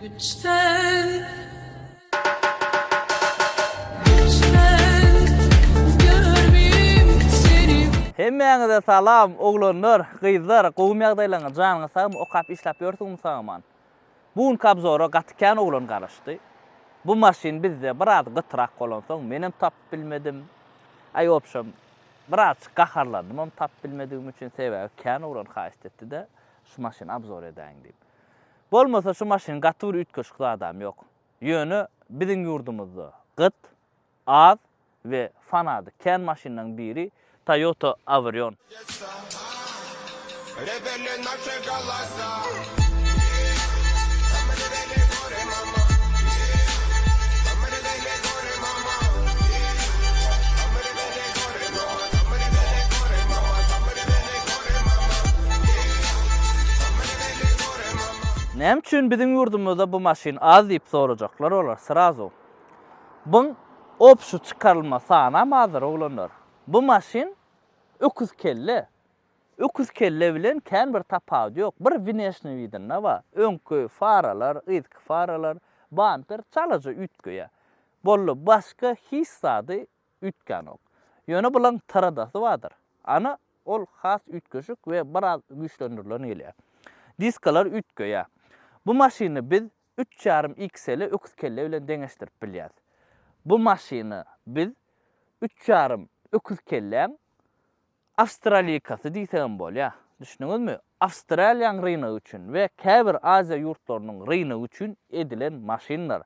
Güçsen Güçsen görmeyim seni. Hemmäňize salam oglanlar, gyzlar, gowumy ýagdaýlaryňyz, janyňyz sagmy, okap işläp ýörsüňmi sag-aman. Bu günki obzora gaty kän oglan garaşdy. Bu maşyn bizde biraz gytrak bolansoň menem tapyp bilmedim. Aý obşem birazçyk gaharlandymam tapyp bilmedigim üçin sebäbi kän oglan haýyşt etdide şu maşyny obzor edäýiň diýip. Bolmasa şu maşynyň gaty bir üýtgeşik zadam ýok. Ýöne biziň ýurdumyzda gyt, az we fanady kän maşynlaryň biri Toyota Averion. Näme üçin biziň ýurdumyzda bu maşyn az diýip sorajaklar bolar srazu. Buň obşy çykarylma sanam azdyr oglanlar. Bu maşyn öküz kelle. Öküz kelle bilen kän bir tapawudy ýok. Bir wneşniý widinde bar. Öňki faralar, yzky faralar, bamper çalaja üýtgeýär. Boldy, başga hiç zady üýtgänok. Ýöne bulaň tyradasy bardyr. Ana, ol has üýtgeşik we biraz güýçlendirilen gelýär. Diskalar üýtgeýär. Bu maşyny biz üç ýarym XL öküz kelle bilen deňeşdirip bilýäs. Bu maşyny biz üç ýarym öküz kelläň awstraliýkasy diýsegem bolýar. Düşündiňizmi? Awstraliýaň rynagy üçin we käbir Aziýa ýurtlarynyň rynagy üçin edilen maşyndyr.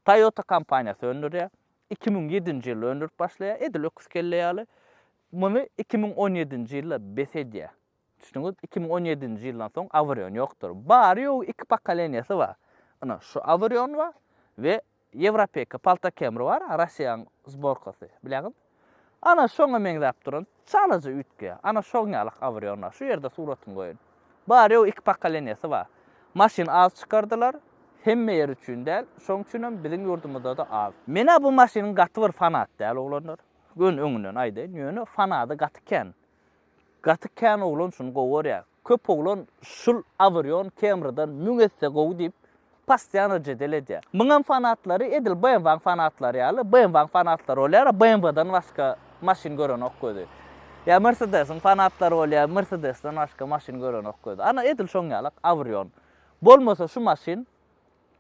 Toyota kompaniýasy öndürýär. 2007-nji ýylda öndürip başlaýar, edil öküz kelle ýaly. Muny 2017-nji ýylda bes edýär. Düşündiňiz? 2017-nji ýyldan soň Averion ýokdur. Bary-ýogy iki pokoleniýasy bar. Ynha, şu Averion bar we Ýewropeýka palta Camry bar, Russiýanyň sborkasy, bilýäňizmi? Ana şoňa meňzäp duran çalaja üýtgeýär. Ana şoň ýalak Averion bar. Şu ýerde suratyny goýun. Bary-ýogy iki pokoleniýasy bar. Maşyn az çykardylar. Hemme ýer üçin däl. Şoň üçinem biziň ýurdumyzda-da az. Men-ä bu maşynyň gaty bir fanat däl oglanlar. Göni öňünden aýdaýyn. Ýöne fanady gaty kän. Gaty kän oglan şuny gowy görýär. Köp oglan şul Averion Camrydan müň esse gowy diýip postoýanno jedel edýär. Muňam fanatlary edil BMW-nyň fanatlary ýaly, BMW-nyň fanatlary bolýar, BMW-dan başga maşyn görenok gözi. Ýa Mercedes-iň fanatlary bolýar, Mercedes-den başga maşyn görenok gözi. Ana edil şoň ýalak Averion. Bolmasa şu maşyn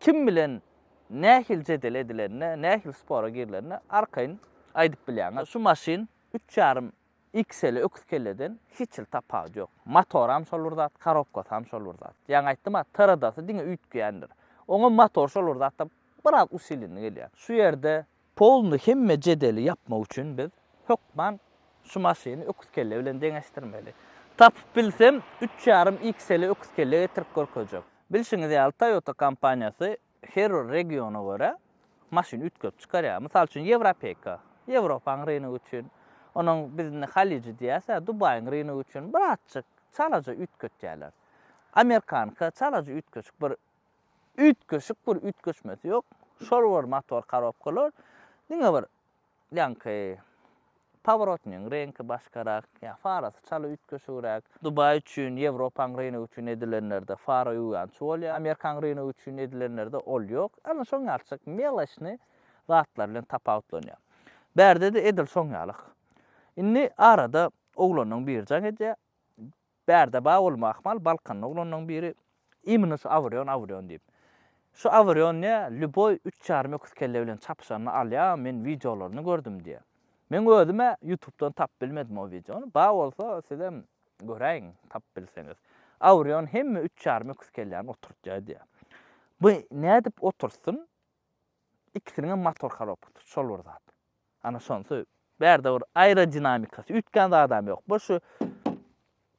kim bilen nähili jedel edilenine, nähili spora girilenine arkaýyn aýdyp bilýäňiz. Şu maşyn üç ýarym XL öküz kelleden hiç hili tapawudy ýok. Motoram şol bir zat, korobkasam şol bir zat. Ýaňy aýtdym-a, TRD-sy diňe üýtgeýändir. Oňa motor şol bir zatda biraz usilenli gelýär. Şu ýerde polny hemme jedeli ýapmak üçin biz hökman şu maşyny öküz kelle bilen deňeşdirmeli. Tapyp bilsem üç ýarym XL öküz kelle getirip görkezjek. Bilşiňiz ýaly Toyota kompaniýasy her bir regiona görä maşyn üýtgedip çykarýar. Mysal üçin Ýewropeýka, Ýewropaň rynogy üçin, onuň biz indi Haliji diýýäs-ä, Dubaýyň rynogy üçin birazjyk çalaja üýtgetýärler. Amerikanka çalaja üýtgeşik bir üýtgeşik bir üýtgeşmesi ýok. Şol bir motor korobkalar diňe bir Ýaňky paworotnyň reňki başgarak, ýa farasy çala üýtgeşigräk. Dubaý üçin, Ýewropaň rynogy üçin edilenlerde fara öwýançy bolýar, Amerikaň rynogy üçin edilenlerde ol ýok. Ana şoň ýalyçyk meloçnyý zatlar bilen tapawutlanýar. Bärde-de edil şoň ýalyk. Indi arada oglanlaň biri jaň edýär. Bärde bar bolma ahmal Balkanda oglanlaň biri imенно şu Awrion Awrion diýip. Şu Awrion diýä lýuboý üç ýarym öküz kelle bilen çapyşanyny alýa men wideolaryny gördüm diýä. Meň özümä ýutubdan tapyp bilmedim o wideony bar bolsa sizem göräýiň tapyp bilseňiz. Awrion hemme üç ýarym öküz kelläni oturtýa diýä. Bu nädip oturtsyn ikisiniňem motor korobkasy şol bir zat. Ana şonsy bärde bir aerodinamikasy üýtgän zadam ýok. Bu şu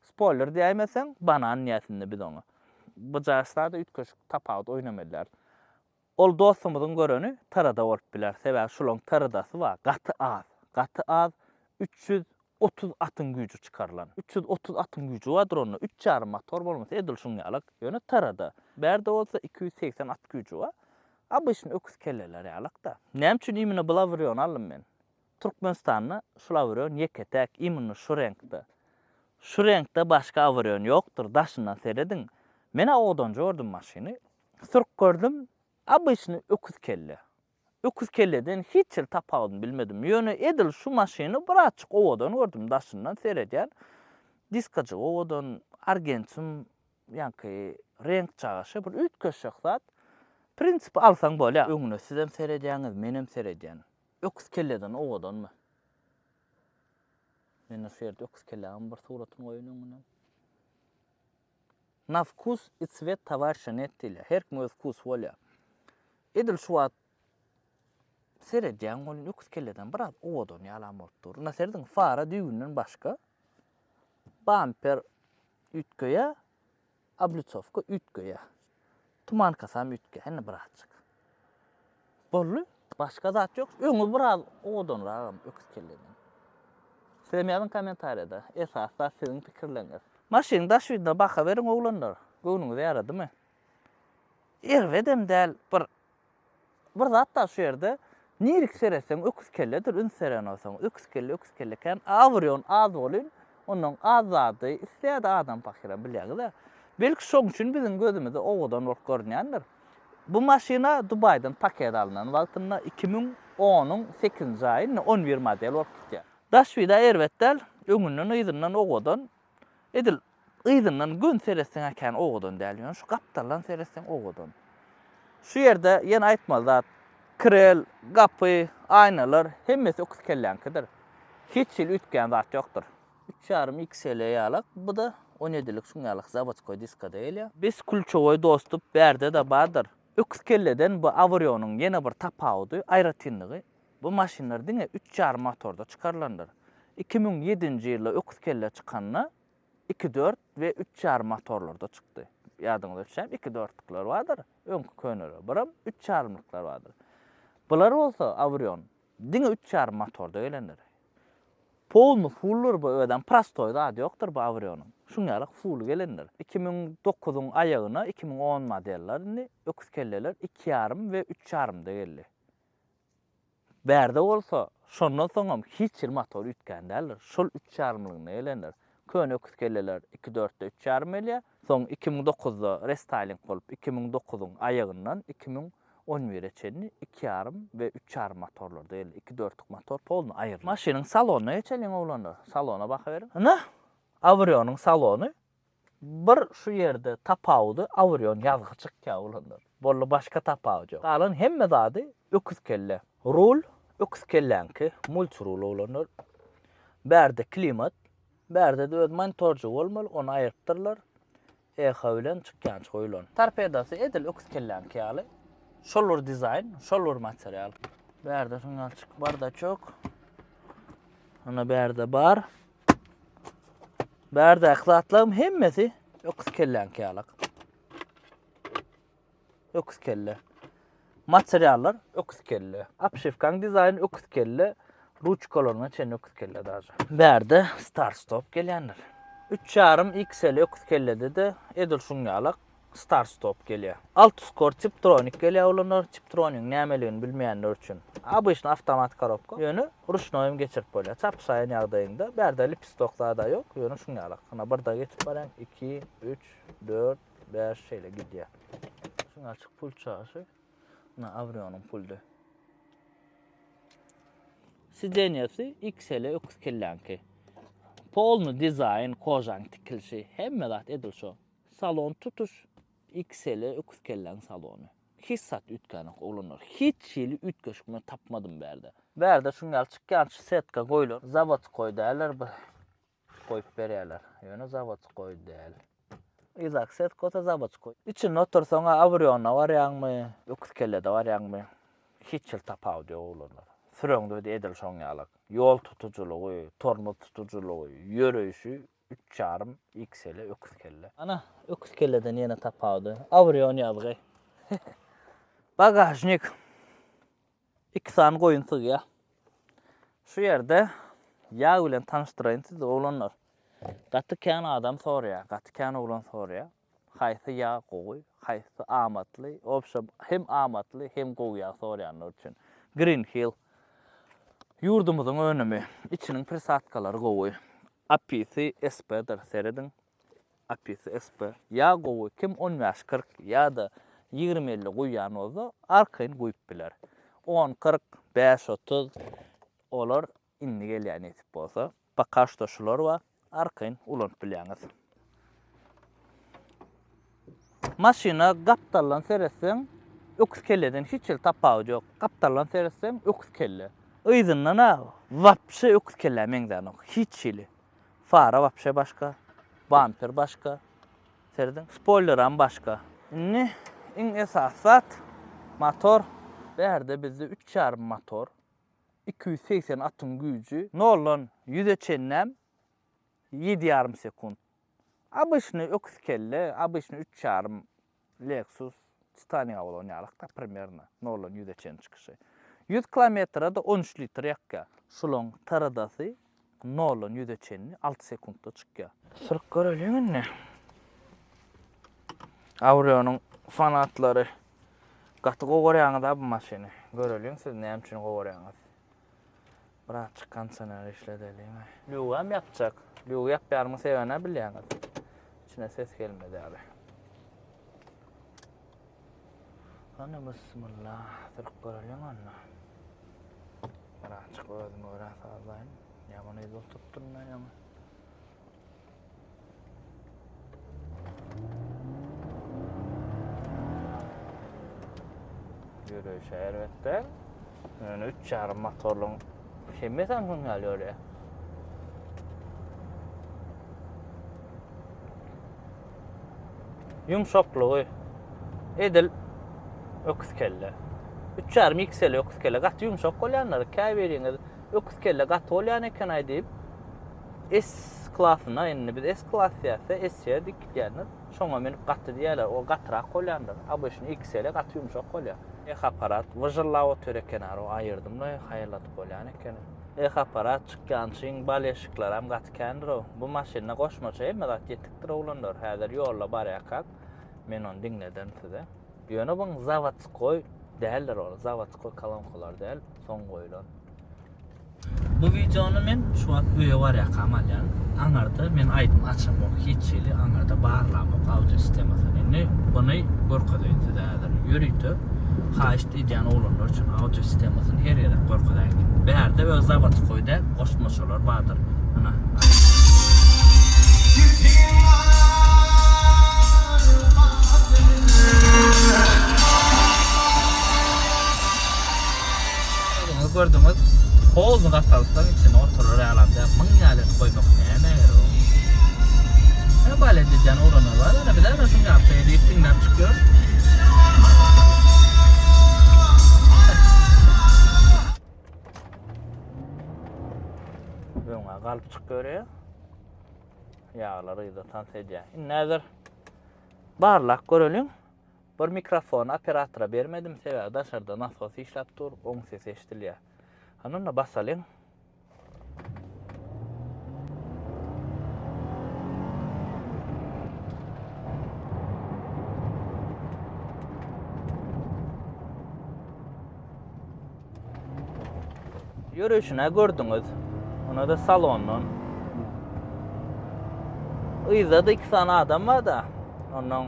spoiler diýäýmeseň banan diýäs indi biz oňa. Bu jaşda-da üýtgeşik tapawut oýnamadylar. Ol dostumyzyň göreni TRD bolup biler. Sebäbi şulaň TRD-sy bar. Gaty az. Gaty az. 330 atyň güýji çykarylan. 330 atyň güýji bardyr onda. Üç ýarym motor bolmasa edil şuň ýalak. Ýöne TRD. Bärde bolsa 280 at güýji bar. Obyçny öküz kelleler ýalak-da. Näme üçin imенно bu lawriony aldym men? Türkmenistanda şu lawrion ýeke-täk imенно şu reňkde. Şu reňkde başga awrion ýokdur, daşyndan serediň. Men-ä owadanjy gördüm maşyny. Sürüp gördüm. Obyçny öküz kelle. Öküz kelleden hiç hili tapawudyny bilmedim. Ýöne edil şu maşyny birazjyk owadan gördüm daşyndan seredýän. Diskajygy owadan, argentum ýaňky reňk çagaşy bir üýtgeşjek zat. Prinsipi alsaň bolýar. Öňüne sizem seredýäňiz, menem seredýän. Öküz kelleden owadanmy? Mende şu ýerde öküz kelläniň bir suratyny goýaýyn öňüne. Na wkus i cwet towarişa net diýilýär. Her kimiň öz wkusy bolýar. Edil şu wagt seredýäň welin öküz kelleden biraz owadan ýalam bolup dur. Ynha serediň fara düýbünden başga. Bamper üýtgeýär, oblicowka üýtgeýär. Tumankasam üýtgeýär indi birazjyk. Boldy. Başga zat ýok. Öňi biraz owadanragam öküz kelleden. Sizem ýazyň kommentariýada. Esasy zat siziň pikirleriňiz. Maşynyň daş ýüzüne baha beriň oglanlar. Göwnüňize ýaradymy? Erbedem däl bir bir zat bar şu ýerde. Nirik seretseň öküz kelledir üns beren bolsaň. Öküz kelle öküz kelle kän. Awrion az bolyn. Ondan az zady isleýärdi adam pahyram bilýäňiz-ä. Belki şoň üçin biziň gözümize owadan bolup görünýändir. Bu maşyna Dubaýdan paket alnan wagtynda 2010-yň sekizinji aýy, indi on bir model bolup gitýär. Daş vida erbet däl, öňünden yzyndan owadan. Edil yzyndan göni seretseň-ä kän owadan däl, ýöne şu gapdaldan seretseň owadan. Şu ýerde ýene aýtmaly zat, krel, gapy, aýnalar hemmesi öküz kelläňkidir. Hiç hili üýtgän zat ýokdur. Üç ýarym XL ýalak, bu-da on ýedilik şuň ýalak zawodskoý diskada gelýär. Biz kulçowoý dostup bärde-de bardyr. Öküz kelleden bu Awrionyň ýene bir tapawudy, aýratynlygy, bu maşynlar diňe üç ýarym motorda çykarylandyr. 2007-nji ýylda öküz kelle çykanda iki dört we üç ýarym motorlarda çykdy. Ýadyňyza düşýärmi, iki dörtlükler bardyr, öňki köneler, biram üç ýarymlyklar bardyr. Bular bolsa Awrion diňe üç ýarym motorda gelendir. Polny fuldur bu özem prostoý zady ýokdur bu Awrionyň. Şuň ýalak fuly gelendir. 2009-yň aýagyna 2010 modeller indi öküz kelleler iki ýarym we üç ýarymda geldi. Bärde bolsa şondan soňam hiç hili motor üýtgän däldir. Şol üç ýarymlygynda gelendir. Köne öküz kelleler iki dörtde üç ýarym gelýär. Soň 2009-da restaýling bolup 2009-yň aýagyndan 2011-e çenli iki ýarym we üç ýarym motorlarda geldi. Iki dörtlük motor polny aýryldy. Maşynyň salonyna geçeliň oglanlar. Salona baka beriň. Ine, Awrionyň salony. Bir şu ýerde tapawudy Awrion ýazgy çykýar oglanlar. Boldy başga tapawut ýok. Galan hemme zady öküz kelle. Rul öküz kelläňki, multirul oglanlar. Bärde klimat, bärde-de öz monitorjygy bolmaly, ony aýrypdyrlar. EH bilen çykýançy goýulan. Torpedasy edil öküz kelläňki ýaly. Şol bir dizaýn, şol bir material. Bärde şuň ýaly çyk bardaçok. Ana bärde bar. Bärdäki zatlaryň hemmesi öküz kelläňki ýalak. Öküz kelle. Materiallar öküz kelle. Obşiwkaň dizaýny öküz kelle. Ruçkalaryna çenli öküz kelle daže. Bärde start stop gelýändir. 3,5 XL öküz kellede-de edil şuň ýalak start stop gelýär. Altuskor tiptronik gelýär olanlar. Tiptronigiň nämeligini bilmeýänler üçin. Obyçny awtomat korobka. Ýöne ruçnoýam geçirip bolýar. Çapyşaýan ýagdaýyňda bärde lipistok zada ýok. Ýöne şuň ýalak. Ynha birde geçip barýaň. 2, 3, 4, 5 şeýle gidýär. Şuň açyk pult çaşy. Ynha Awrionyň puldy. Sidenýasy XL öküz kelläňki. Polny dizaýn, kožaň tikilişi, hemme zat edil şo. Salon tutuş XL öküz kelläň salony. Hiç zat üýtgänok oglanlar. Hiç hili üýtgeşik men tapmadym bärde. Bärde şuň ýaly çykýançy setka goýlan. Zawodskoý däldir bu. Goýup berýärler. Ýöne zawodskoý däl. Yzak setka bolsa zawodskoý. Içinde otursaň-a Awrionda barýaňmy, öküz kellede barýaňmy? Hiç hili tapawudy ýok oglanlar. Süreňde-de edil şoň ýalak. Ýol tutujylygy, tormoz tutujylygy, ýöreýşi Üç ýarym XL öküz kelle. Ana, öküz kelleden ýene tapawudy. Awrion ýazgy. Bagažnik. Iki sany goýun sygýar. Şu ýerde ýag bilen tanyşdyraýyn sizi oglanlar. Gaty kän adam soraýar, gaty kän oglan soraýar. Haýsy ýag gowy, haýsy amatly, obşem hem amatly, hem gowy ýag soraýanlar üçin. Green Hill. Ýurdumyzyň önümi. Içiniň prisatkalary gowy. Apisi SP-dir, serediň. Apisi SP. Ýa gowy, kim on bäş 40 ýa-da. 20-50 guýýan bolsa, arkaýyn guýup biler. 10-40, 5-30 olar indi gelýär nesip bolsa. Poka şto şular bar, arkaýyn ulanyp bilýäňiz. Maşyna gapdaldan seretseň, öküz kelleden hiç hili tapawudy ýok. Gapdaldan seretseň, öküz kelle. Yzyndan-a wapşe öküz kellä meňzänok, hiç hili. Fara wapşe başga, bamper başga. Serediň, spoýleram başga. Indi iň esasy zat motor. Bärde bizde üç ýarym motor. 280 atyň güýji. Noldan ýüze çenlem ýedi ýarym sekunt. Obyçnyý öküz kelle, obyçnyý üç ýarym Lexus Titaniga bolan ýalak-da primerno noldan ýüze çenli çykyşy. Ýüz kilometre-de 13 litr ýakýar. Şulaň taradasy noldan ýüze çenli alty sekuntda çykýar. Sürüp göreliň indi. Aurionyň fanatlary gaty gowy görýäňiz-a bu maşyny. Göreliň siz näme üçin gowy görýäňiz. Birazçyk kondisioner işledeliň. Lýugam ýapjak. Lýugy ýapýarmyň sebäbini bilýäňiz. Içine ses gelmez ýaly. Hany bismillah sürüp göreliň onda. Birazçyk özüme görä sazlaýyn. Ýaman yz oturypdyryn men ýaňy. Ýöreýşi erbet däl. Ýöne 3,5 motorlyň hemmesi hem şoň ýaly ýöreýär. Ýumşaklygy edil öküz kelle. 3,5 XL öküz kelle gaty ýumşak bolýanlar. Käbiriňiz öküz kelle gaty bolýan eken-aý diýip S klasyna indi biz S klas diýäs-de S-e dik gidýändir. Şoňa münüp gaty diýýärler. O gatyrak bolýandyr. Obyçny XL gaty ýumşak bolýar. Eh aparat wyžyllap otyr eken-a, o aýyrdym-la, haýalladyp bolýan ekeni. Eh aparat çykýançyň baleşiklerem gaty kändir-ow. Bu maşynda goşmaça hemme zat ýetikdir oglanlar. Häzir ýolda barýarkak men ony diňlederin size. Ýöne buň zawodskoý däldir ol. Zawodskoý kolonkalar däl, soň goýlan. Bu wideony men şu wagt öýe barýarkam alýan. Aňarda men aýdym açamok hiç hili, aňarda barlamok audio sistemasyny. Indi buny görkezeýin size häzir. Ýörite haýyşt edýän oglanlar üçin audio sistemasyny her gezek görkezeýin. Bärde öz zawodskoý däl, goşmaçalar bardyr. Ana. Özüňiz gördüňiz, polny gataltsaň içine oturar ýalam däl, myň ýaly edip goýmak nämä gerek oň. Hä balet edýän oglanlar bar, ýöne biz hem şuň ýaly şeýle diýip diňläp çykýarys. Öňe galyp çyk görýär. Ýaglar yza tans edýär. Indi häzir barlap göreliň. Bir mikrofony operatora bermedim, sebäbi daşarda nasos işläp dur, oň sesi eşidilýär. Hany onda basalyň. Ýöreýşini gördüňiz. Ona-da salondan. Yzda-da iki sany adam bar-da. Ondan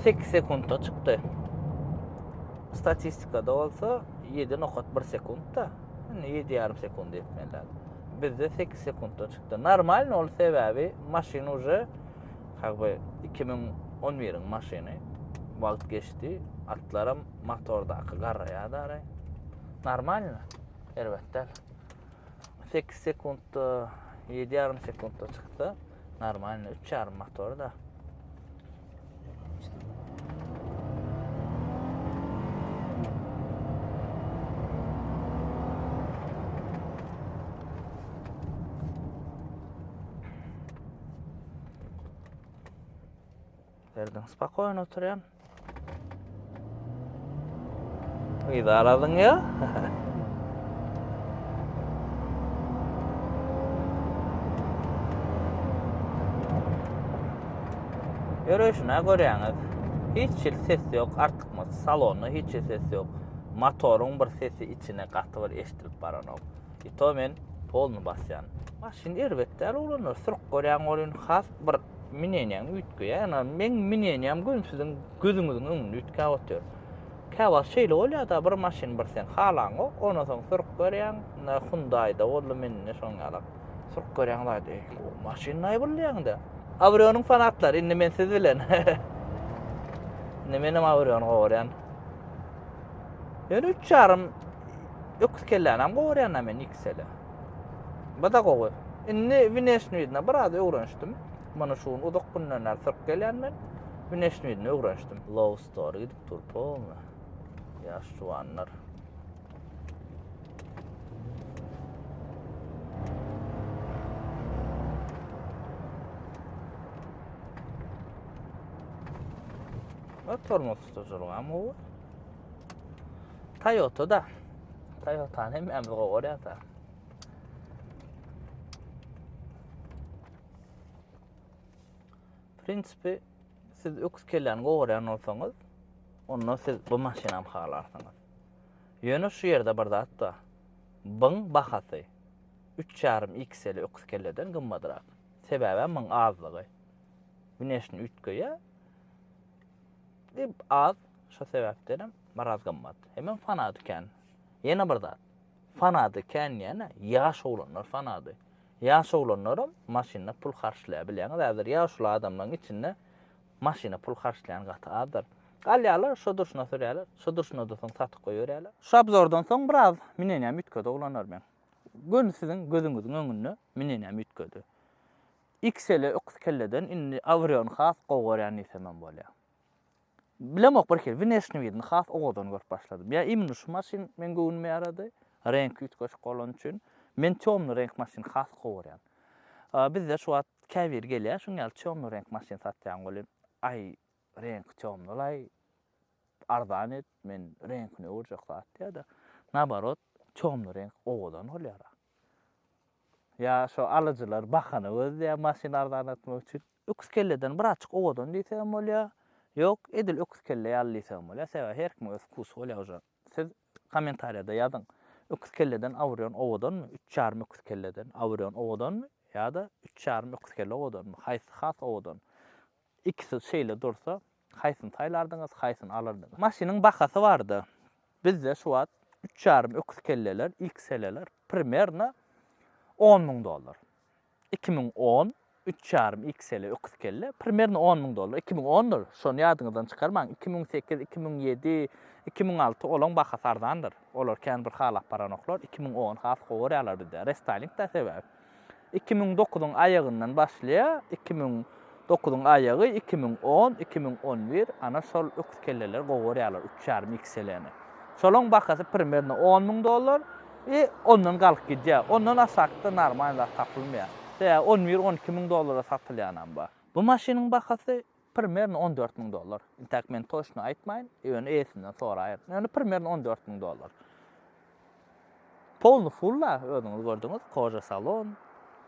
8 sekuntda çykdy. Statistikada bolsa 7.1 sekuntda. Indi 7,5 sekund diýip Bizde 8 sekuntda çykdy. Normalny ol sebäbi maşyn uje как бы 2011-iň maşyny. Wagt geçdi. Atlaram Motordaky garraýar dary. Normalno. Erbet däl. 8 sekuntda, 7,5 sekuntda çyksa, normalno 3,5 motor da. Berdiň spakoýno oturýan. Yza aradyň ya. Ýöreýşine görýäňiz. Hiç hili ses ýok, artykmaç salonda hiç hili ses ýok. Motoryň bir sesi içine gaty bir eşidilip baranok. I to men polny basýan. Maşyn erbet däl oglanlar, sürüp görýän welin has bir. Mneniýaň üýtgeýär. Ýa meň mneniýam göni siziň gözüňiziň öňünde üýtgäp otyr. Käwagt şeýle bolýar-da, bir maşyn bir sen halaňok, ondan soň sürüp görýäň, ine Hyundai-da boldy mende şoň ýalak. Sürüp görýäň zady, eý, gowy maşyn-aý bul diýýäň-de. Avrionyň fanatlary, indi men siz bilen. Indi menem Avriony gowarýan. Ýöne üç ýarym öküz kellänem gowarýan-a men XL-e. Bu-da gowy. Indi wneşni widine biraz öwrenişdim. Muny şu gün uzak günden bäri sürüp gelýän men. Wneşni widine öwrenişdim. Love story gidip dur polny. Ýaş juwanlar. O tormoz tutujylygam gowy. Toyota da. Toyotany hemmämiz gowy görýäs. Prinsipi siz öküz kelläni gowurýan bolsaňyz, onda siz bu maşynam halarsyňyz. Ýöne şu ýerde bir zat bar. Byň bahasy 3,5 XL öküz kelleden gymmadrak. Sebäbi muň azlygy. Güneşini üýtgeýär. Az, şo sebäpden hem biraz gymmat. Hemem fanady kän. Ýene bir zat. Fanady kän diýýän-ä, ýaş oglanlar fanady. Ýaş oglanlaram maşyna pul harçlaýar bilýäňiz, häzir ýaşuly adamlaryň içinde maşyna pul harçlaýan gaty azdyr. Alýarlar, şo durşuna sürýärler, şo durşuna-da soň satyp goýberýärler. Şu obzordan soň biraz mneniýam üýtgedi oglanlar meň. Göni siziň gözüňiziň öňünde mneniýam üýtgedi. XL öküz kelleden indi Avriony has gowy görýän diýsemem bolýar. Bilemok bir hili wneşni widini has owadan görüp başladym. Ýa imенно şu maşyn meň göwnüme ýarady. Reňki üýtgeşik bolany üçin. Men temny reňk maşyny has gowy görýän. Bizde şu wagt käbiri gelýär şuň ýaly temny reňk maşyn satýan welin, aý reňki temnylaý arzan et, men reňkini öwürjek zat diýýär-de. Naoborot temny reňk owadan bolýar. Ýa şo alyjylar bahana gözleýär maşyn arzanlatmak üçin. Öküz kelleden birazjyk owadan diýsegem bolýar. Ýok, edil öküz kelle ýaly diýsegem bolýar. Sebäbi her kimiň öz wkusy bolýar uje. Siz kommentariýada ýazyň. Öküz kelleden Aurion owadanmy? Üç ýarym öküz kelleden Aurion owadanmy? Ýa-da üç ýarym öküz kelle owadanmy? Haýsy has owadan? Ikisi şeýle dursa, haýsyny saýlardyňyz, haýsyny alardyňyz? Maşynyň bahasy barda. Bizde şu wagt üç ýarym öküz kelleler, XL-ler primerno 10 müň dollar. 2010 üç ýarym XL öküz kelle primerno 10 müň dollar. 2010-dyr. Şony ýadyňyzdan çykarmaň. 2008, 2007, 2006 olaň bahasy arzandyr. Olar kän bir halap baranoklar. 2010 has gowy görýärler bizde. Restyling-da sebäbi. 2009-yň aýagyndan başlaýar, 2009-yň aýagy, 2010, 2011, ana şol öküz kelleler gowy görýärler, üç ýarym XL-ni. Şolaň bahasy primerno 10 müň dollar i ondan galyp gidýär. Ondan aşakda normal zat tapylmaýar. Sebäbi 11-12 müň dollara satylýanam bar. Bu maşynyň bahasy primerno 14 müň dollar. Intäk men toçno aýtmaýyn, ýöne eýesinden soraýyn. Ýöne primerno 14 müň dollar. Polny full-a özüňiz gördüňiz, koža salon,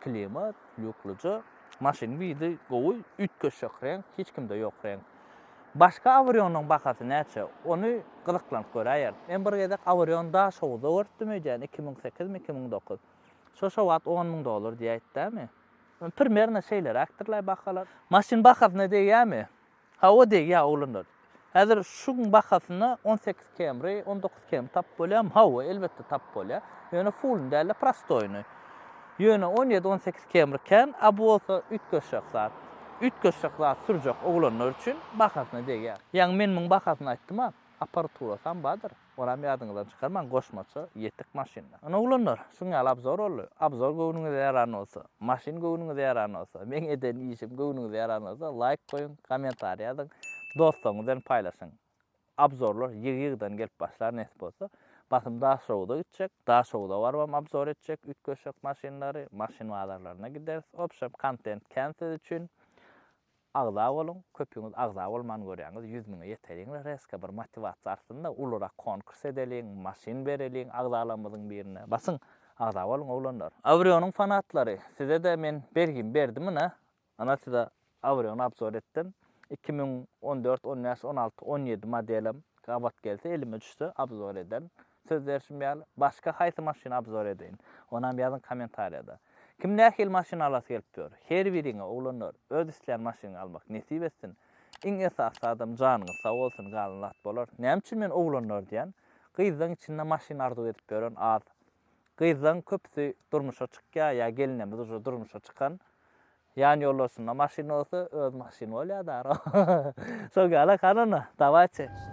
klimat, lýuklyja. Maşynyň widi gowy, üýtgeşik reňk, hiç kimde ýok reňk. Başga Avrionyň bahasy näçe? Ony gyzyklanyp göräýerin. Men bir gezek Avrion Daşoguzda görüpdim öýdýän, 2008 mi, 2009. Şo şo wagt 10 müň dollar diýäýtdämi? Primerno şeýleräkdirlaý bahalar. Maşyn bahasyna degýärmi? Hawa degýär oglanlar. Häzir şuň bahasyna 18 Camry, 19 Camry tapyp bolýarmy? Hawa, elbetde tapyp bolýar. Ýöne full-ny däl-de, prostoýny. Ýöne 17-18 Camry kän, a bu bolsa üýtgeşjek zat. Üýtgeşjek zat sürjek oglanlar üçin bahasyna degýär. Ýaňy men muň bahasyny aýtdym-a. Apparaturasam bardyr. Onam ýadyňyzdan çykarmaň goşmaça ýetik maşynda. Ine oglanlar, şuň ýaly obzor boldy. Obzor göwnüňize ýaran bolsa, maşyn göwnüňize ýaran bolsa, meň eden işim göwnüňize ýaran bolsa laýk goýuň, kommentariý ýazyň, dostlaryňyz bilen paýlaşyň. Obzorlar ýygy-ýygydan gelip başlar nesip bolsa. Basym Daşoguza gitjek, Daşoguza barybam obzor etjek üýtgeşik maşynlary, maşyn bazarlaryna gideris. Obşem kontent kän siz üçin. Agza boluň, köpüňiz agza bolman görýäňiz, 100 müňe ýeteliňle reska bir motiwasiýa artsynda ulurak konkurs edeliň, maşyn bereliň agzalarymyzyň birine. Basyň, agza boluň oglanlar. Awrionyň fanatlary, size-de men bergimi berdim ine. Ana size Avriony obzor etdim. 2014, 15, 16, 17 modelem gabat gelse, elime düşse obzor ederin. Söz berşim ýaly, başga haýsy maşyny obzor edeýin? Onam ýazyň kommentariýada. Kim nähili maşyn alasy gelip ýör? Her biriňe oglanlar öz islän maşynyňy almak nesip etsin. Iň esasy zadam janyňyz sag bolsun galan zat bolar. Näme üçin men oglanlar diýän? Gyzlaň içinde maşyn arzuw edip ýören az. Gyzlaň köpüsi durmuşa çykýar ýa gelinemiz uje durmuşa çykan. Ýan ýoldaşynda maşyn bolsa öz maşyny bolýar dara. Şol ýaly kanona. Dawaýçy.